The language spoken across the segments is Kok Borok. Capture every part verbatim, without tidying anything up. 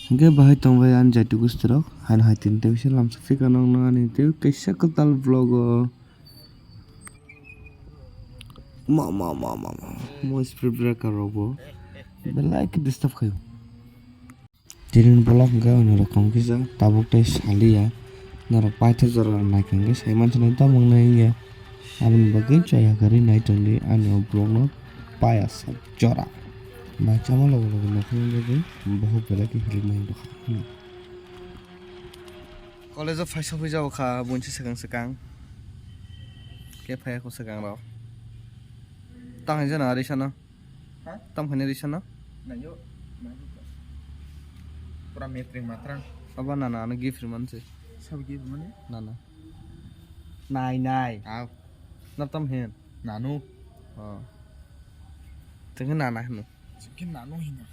Hingke bahai tongbai ani jati gusti rok, haino hai tini tei bisa lamsa phika nokno ani tei kaisa kwtal vlog o. Ma, ma, ma, ma, ma. Mo spray breaker rok bo belai khe disturb khaio. Tini vlog hingke ono rokom kisa tabuk tei saliya. Norok paitha jora naikhe hingke sai mansa nai tamo wngnai hingya. Aboni bagwi chaya gari nai tongdi ani o vlog no paya sak jora. Nai chama logo logo nokni bagwi bohok belai khe hilik nai dokha. College o phaisa phaisa o kha buinsi swkang swkang. Khe phaiya kho swkang rok. Tang hai jana ari sana. Ha? Tam khani risa no? Nayo, nayo. Pura metri matrang. Aba nana ano gift riman se. Sab gift mani? Nana. Nai, nai. Aw. Na tam hen? Nanu. Oh. Tengke nana hino. Tengke nanu hino.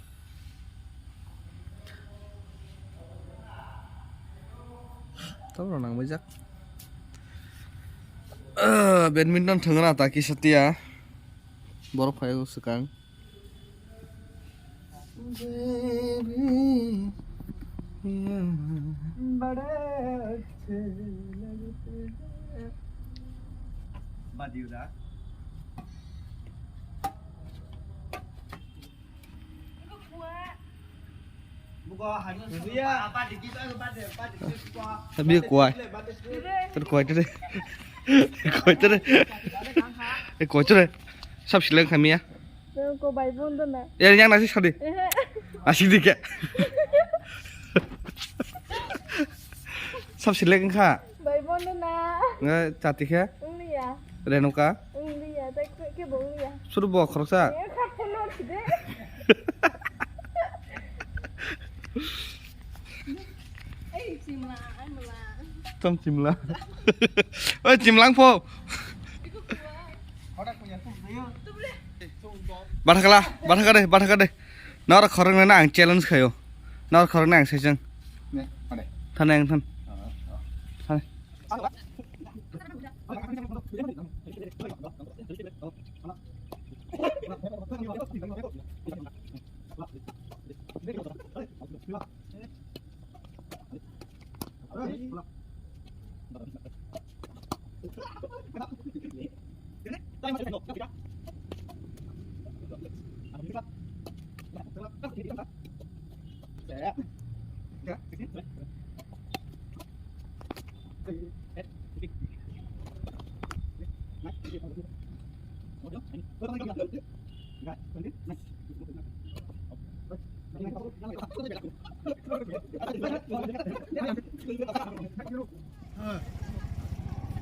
Tamo nang bajak. Ah, badminton thangna ta kisa tiya. Borok phai o swkang. Tabi kuai. Ter kuai tere. Kuai tere. E kuai tere. Sab sileng kami ya. Ko bai bondo na. Ya yang nasi sadi. Ehe. Asik dikhe. Sab sileng kha. Bai bondo na. Nge chati khe. Ungli ya. Renuka. Ungli ya, tai ke bo ungli ya. Suru bo khoroksa. Ya kha phone no side. Ei, chimla, ai mla. Tam chimla. Oi, chimlang pho. Bathakala, bathaka de, bathaka de. Nora khorang na ang challenge khayo. Nora khorang na ang sejang. Ne, ade. Thane ang than. Thane.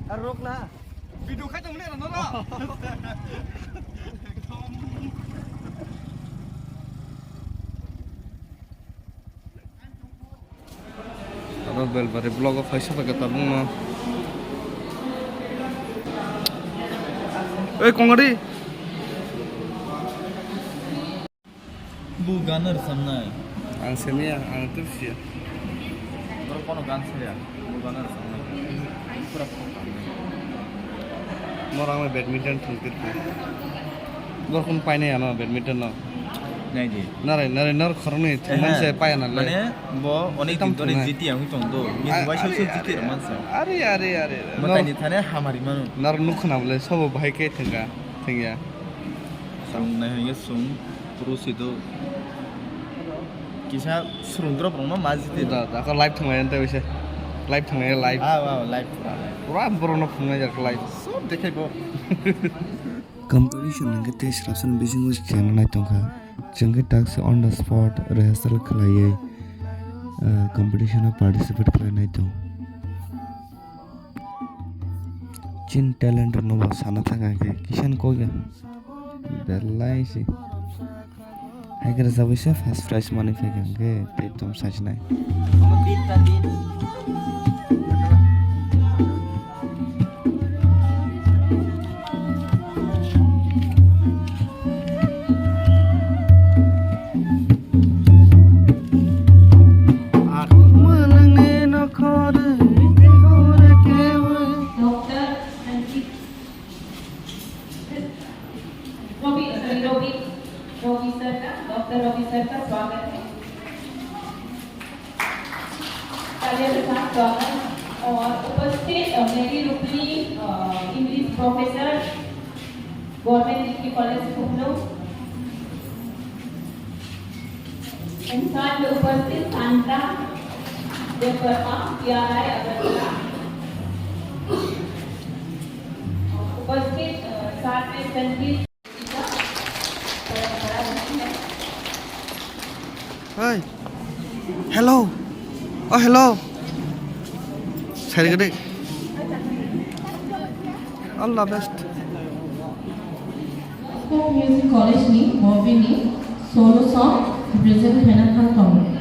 Ar rok na. Video khai tong le na no. Aro belbari vlog o phaisa bai khe tabukno. Oi kongari. Bu gan rwchamnai. Ang semiya, ang tubsiya. Borok bono gan saya, bu gan rwchamnai. Pura khok ang. Mor ang badminton thwngtir. Borok khun painai ano badminton no. Nai di. Narai, narai, nar khoroknwi thwngmani se paiya na le. Mane bo onek din dhori jiti ang tong do. Ni waisa waisa jiti rwman sa. Are, are, are. Mwtai ni thane hamari manu. Nar nuk khna bole sobo bahai khe thwngkha, thwngya. Sung nai hwnkhe sung, puru sido. Kisa surung drop rwma ma jiti. Da, da, ko live thwnglai ante wise. Live thwnglai live. Ah, wow, live pura. Pura borok no phungnai jak live. Sob dekhai bo. Competition hwnkhe tei srapsani bisingo se chengna nai tongkha. Chwng khe tak se on the spot rehearsal khlaiwi, ah, competition o participate khlai nai tong. Chini talent rokno bo sana thang khe kisan kok ya. Belai se. Hai khe rwchapwi se first prize manwi phaikha hwnkhe tei tong sajnai. Doctor Sanjeev Robi, sorry, Robi, Robi sir का, डॉक्टर रवि सर का स्वागत है। कार्य प्रसाद गौतम और उपस्थित, अ, मेरी रूपली, अ, English professor, government degree college कुमलू। एंड साथ में उपस्थित सांता देववर्मा, पीआरआई अगरतला। उपस्थित, अ, साथ में संगीत Hey. Hello. Oh, hello. Sorry, gede. All the best. Folk Music College ni Bobby ni solo song represent khaina thang tongo.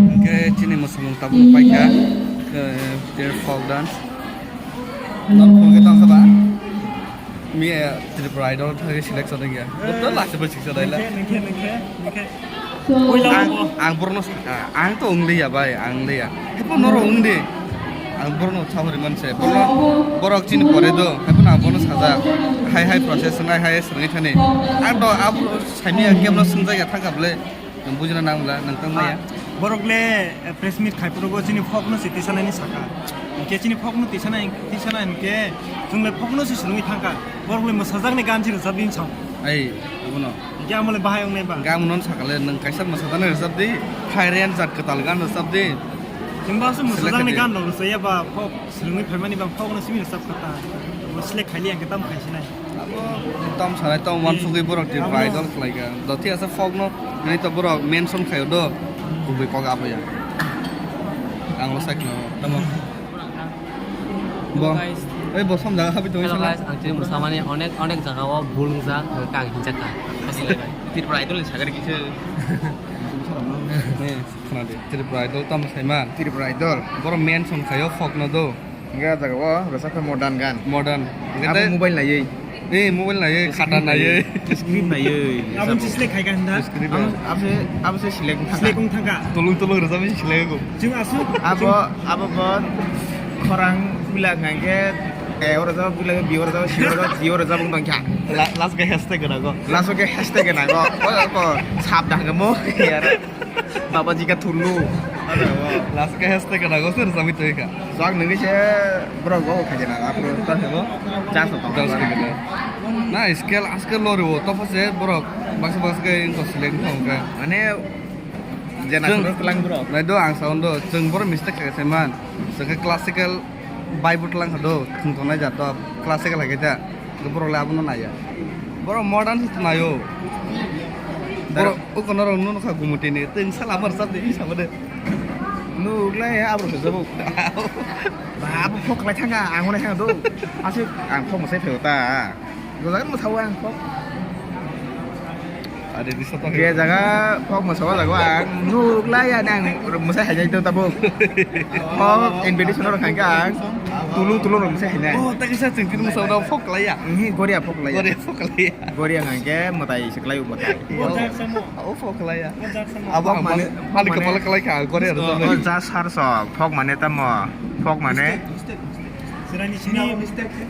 Hwnkhe chini mwsamung tabuk paikha, eh, their folk dance. Norok phone khe tongkha ba? Mi, eh, Tripura Idol thangwi selection wngya. Bothop last bo siksa daila. Ningkhe, ningkhe, ningkhe, ningkhe. Ang, ang borokno sa-, ang to wng liya bai, ang liya. Hepo norok wng di. Ang borokno sa hori manse. Borok, borok chini pore do. Hepo ang borokno sajak. Hai hai process wngnai, hai hai swrwngwi thani. Ang to abo saimanya kebno swngjak ya thangkha bwle. Nwng bujina nang bwla, nwng tong maya. Ah, borok le, eh, press meet khai phuru go chini folk no se tisanai ni saka. Hingke chini folk no tisanai, tisanai hingke chwng le folk no se swrwngwi thangkha. Borok le mwsajakni gan se rwchapdi hinwi sao. Ai, abono. Hingke amo le bahai wngnai ba? Ga amo non sakale nwng kaisa mwsajak nai rwchap di. Phai Ren jat kwtal gan rwchap di. Chwng ba se mwsajak ni gan rok rwchaya ba, folk swrwngwi phaimani ba folk no simi rwchap kha ta. Bo select khaili ang khe tamo khai sinai. Abo tom sanai tom wansugwi borok Tripura Idol khlai kha. Jotwi asa folk no nai to borok mention khaio do. Kubui kok abo ya. Ang lo sai khna tamo. Bo. Hello guys. Ei bo som jaga habi tongwi Hello sala. Guys, ang tini mwsamani onek onek jaga o bul wngjak, kang hinjak kha. Tripura Idol ni sagari kisa. Eh, khna de. Tripura Idol tam saiman. Tripura Idol. Boro mention khayo folk no do. Hingke ah jaga o rwchap kha modern gan. Modern. Abo mobile naiwi. Eh, mobile naiwi, khata naiwi. Screen naiwi. Abo se select khai kha hinda? Screen. Abo, abo se, abo se select wng thangkha. Select wng thangkha. Tolong tolong rwchapwi select wngkha. Chwng aswk. Abo, abo bo khorang puila hwnkha khe, eh, o rwchap puila khe, B o rwchap, C o rwchap, G o rwchap wng tongkha. La-, last khe hashtag gwnango. Last khe hashtag gwnango. O, o, sap dang mo. Baba jika thulu. Last khe hashtag gwnango se rwchapwi tongkha. Swk nungwi se borok go khaijana, aphuru ta sabo. Chance to. Chance to. Na scale aske lori o, to phase borok baksa baksa khe inko select thang khe. Mane jena Chwng- khoro tlang borok. Nai do ang sound do, chwng borok mistake khe se man. Chwng khe classical bai bo tlang kha do, thung tongnai ja to classical hai khe ta. Borok le abono naiya. Borok modern se naio. Borok o kono rok nuno kha gumutini. Teng sala mar sab de, i sabo de. Nuk lai abro se jabo. Ba, abo phok lai thanga, ang hwnai thanga do. Aswk ang phok mwsai phaio ta. Go jaga mwsao ang phok. Ade di soto. Ge jaga phok mwsao jago ang nuk lai ya nang mwsai hai jai do tabuk. Phok invitation rok khankha ang. Tulung tulung rok mwsai hai nai. Oh, ta kisa chwng tini mwsao da phok lai ya. Nhi goria phok lai ya. Goria phok lai ya. Goria hwnkhe mwtai se klai mwtai. Oh, oh, phok lai ya. Abo phok ang mane, mane phok kepala mane, kalai kha, goria rok oh, tongwi. Oh, ja sar sok, phok mane tamo, phok mane. Sirani sini mistake.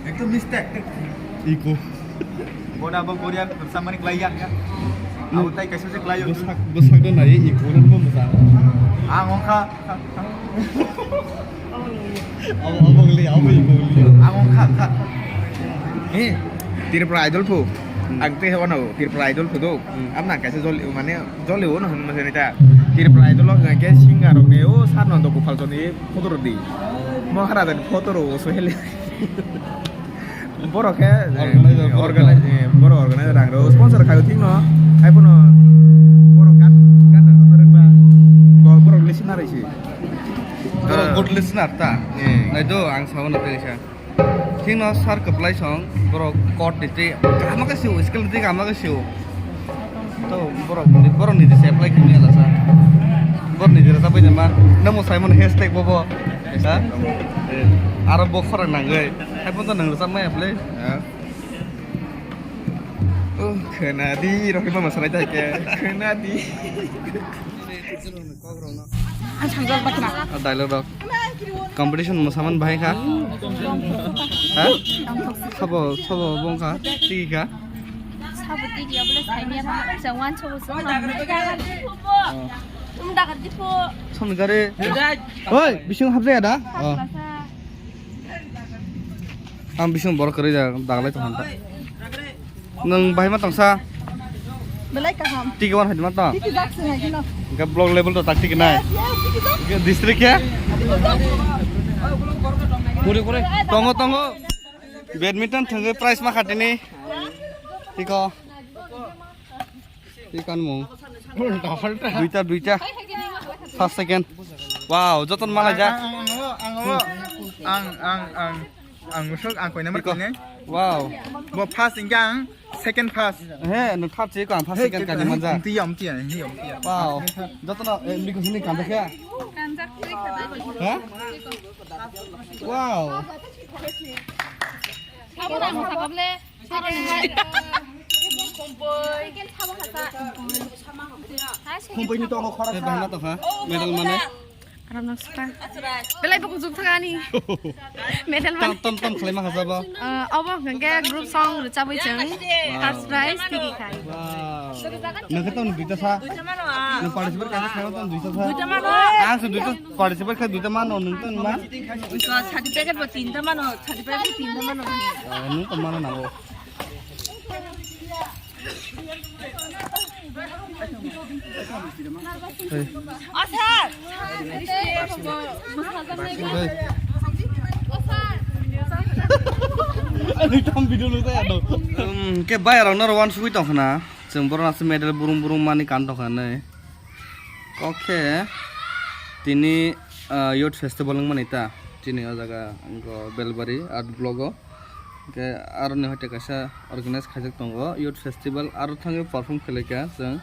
Ekdom mistake. Iko. Boda bo goria samani klai ya. Abo tai kaisa se klai yo. Bwsak, bwsak do nai, iko ren bo bwsak. Ang ongkha. Abo, abo goli, abo iko goli. Ang ongkha, kha. Eh, Tripura Idol phu. Hmm. Ang te hono Tripura Idol phu do. Hmm. Amna kaisa jol mane jol o no hwn mase ta. Tripura Idol o hwnkhe singer rok ni o Sarnondo Gopal Chowdhury photo rw di. Maharaja ni photo rw o so hele. Borok khe, eh, organizer, borok organize, eh, borok organizer rang rw sponsor khayo thik no. Hai phano borok gan, gan rw rwkba. Borok listener rw si. Borok good listener ta. Eh. Nai do ang sao na tei sa. Thik no sir kwplai song borok kot ni tei kama khe sio, skill ni tei kama khe sio. To borok ni, borok ni se apply kini ala sa. Borok ni jera sabai ma. Namo Simon hashtag bobo. Ha? Eh, aro bo khorang nangwi. Hai phano nang rwchap maya ble. Ha? Oh, khwnadi, rohima masalai ta ke. Khwnadi. Ang sanjak bakna. Ah, dialogue rok. Competition mosaman bahai kha. Ha? Sabo, sabo bong kha. Tigi kha. Sabo tigi abole saimya ba. Jangwan sabo sabo. Umda ka dipo. Som gare. Oi, bising habjaya da? Oh. Ang bising borok kwrwi da, daglai tong kha. Nwng bahai ma tongsa? Belai kaham. Tiki wan hai ma tong? Tiki jak se hai kino. Enke block level to tak tiki nai. Yes, yes, tiki jak. Enke district ya? Kore, kore. Tongo, tongo. Badminton thangwi prize ma khatini. Tiko. Twi kanmung. Duita, duita. First, second. Wow, joton malai jak. Ang, ang, ang, ang, ang, ang, ang, ang, musuk, ang koina mar koina. Wow. Bo first hingke ang second first. He, no third se ko ang first, second kani manja. Tiya, tiya, tiya, tiya. Wow. Joton, eh, miko sini kanda khe. Ha? Wow. Sabo nang sakable. Company to khorok. Medal mane? Aram nang suka. Belai bokong juk thangani. Medal mane? Tom tom khlai ma khasabo. Obo hwnkhe group song rwchabwi chwng first prize tigi khai. Wow. Nang khe tong duita sa. Nang participate kha khe tong duita sa. Ang se duita participate kha duita mano nang tong ma. Certificate bo tinta mano, certificate bo tinta mano. Nang tong mano nango. Ani tam video nung taya do. Ke bayar nor wan sugui tong khna. Chwng borok nasi medal burum burum mani kan tong khna. Kok khe tini, ah, youth festival wngmani ta chini o jaga wngkha Belbari art block o. Hwnkhe aroni hoite kaisa organize khaijak tongo youth festival, aro thangwi perform khlaikha chwng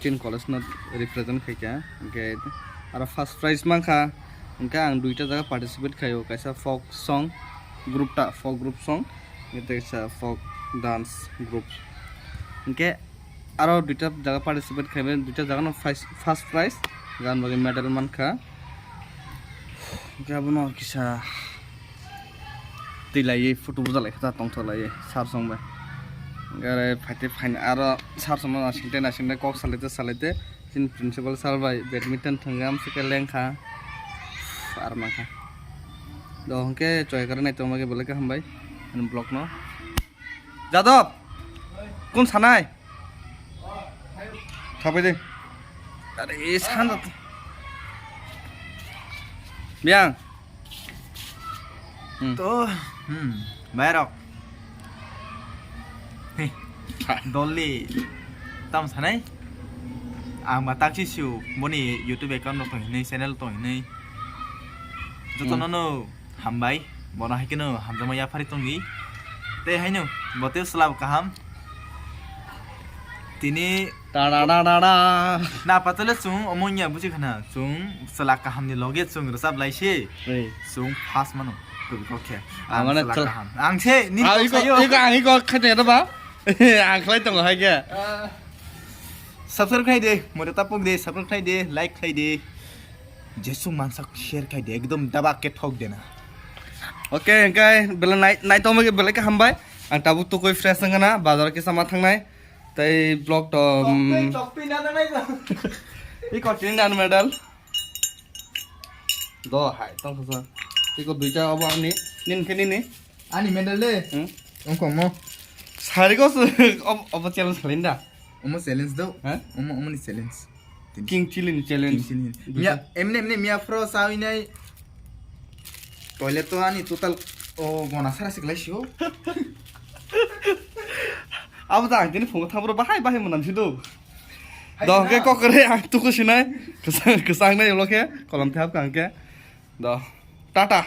chini college no represent khaikha. Hwnkhe aro first prize mankha, hwnkhe ang duita jaga participate khaio, kaisa folk song group ta, folk group song, hwnkhe tei kaisa folk dance group. Hwnkhe aro duita jaga participate khaibai, duita jaga no first, first prize, gan bagwi medal mankha. Hwnkhe abono kisa twi laiwi photo buja lai kha, tongthok laiwi sir song bai. Hwnkhe aro phaite phaina aro sir song no nasing tei nasing tei kok salai tei salai tei chini principal sir bai badminton thwngwi amswk khe lengkha, aro mankha. Do hwnkhe choi kwrwi naitongma khe belai khe hambai ani vlog no. Jadab, kun sanai? Thapai de. Are, e, san da. Biang. Hmm. To, hmm, bayarok. Hei, dolly. Tam sanai? Ang ba taksi siu, boni YouTube account no tong hinui, channel tong hinui. Joto Hmm. no no. Hambai, bono hai kheno hamjakma yaphari tongdi. Tei haino, bo tei chwla bo kaham. Tini Ta da da da da. Na patale chwng omo wngya buji khana, chwng chwla kahamni loge chwng rwchap lai se. Ei. Chwng first mano, tubui kok khe. Ah, Ang mane chwla chwla kaham. Ang se, ni Ah, kok iko, sayo. iko, ang iko khaiteng da ba? Ang khlai tongo hai khe. Ah, subscribe khai de, moto tapok de, subscribe khai de, like khai de. Jesuk mansak share khai de, ekdom daba khe thok de na. Okay, hwnkhe belai nai-, naitokma khe belai khe hambai. Ang tabuk tukui fresh wngkha na, bazar kisa ma thangnai. Tei vlog to, um, Tokpui, tokpui na, na, na, na. I continue dan medal. Do hai, tong kha sa. Iko duita obo ani, nin khe nini. Ani medal de. Hmm? Ongkong mo. Sari ko se, ob-, obo challenge khalin da. Omo challenge do. Ha? Omo, omo ni challenge. King Chili ni challenge. King Chili ni. Duita. Miya, emne, emne miya phro sawi nai. Toilet to ani total o gona sara siklai sio. Abo da ang tini phungo thabro bahai bahai manam si do. Hai Do na. Ke kokore ang tuku sinai. Kesang, kesang nai ulo ke. Kolam thap kang ke. Do. Tata.